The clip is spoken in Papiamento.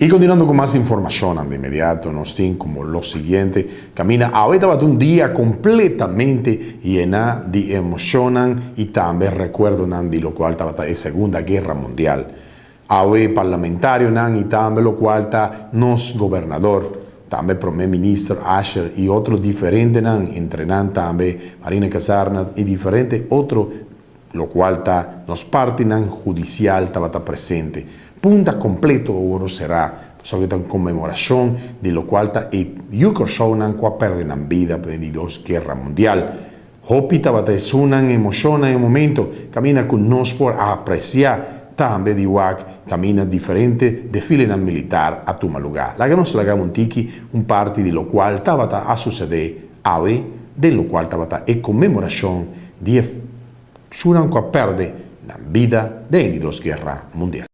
I kontinuando ku mas informashon, di inmediato nos tin komo lo siguiente: kaminda awe tabata un dia kompletamente yená di emoshon i tambe rekuerdonan di lokual tabata e Segundo Guera Mundial. Awe parlamentarionan i tambe lokual ta nos gobernador, tambe promé minister Asher i otro diferentenan, entre nan tambe Marina Casarna i diferente otro lokual ta nos partinan hudisial tabata presente. Punda kompleto a sera, pasobra ta konmemorashon di lokual ta e yu nan ku a pèrdè nan bida den di Dos Guera Mundial. Hopi tabata un emoshon e momento, kaminda ku nos por apresiá tambe di wak kaminda diferente desfilenan militar a tuma lugá. Laga nos laga un tiki un parti di lokual tabata a susedé awe, di lokual tabata e konmemorashon di esunnan ku a pèrdè nan bida den di Dos Guera Mundial.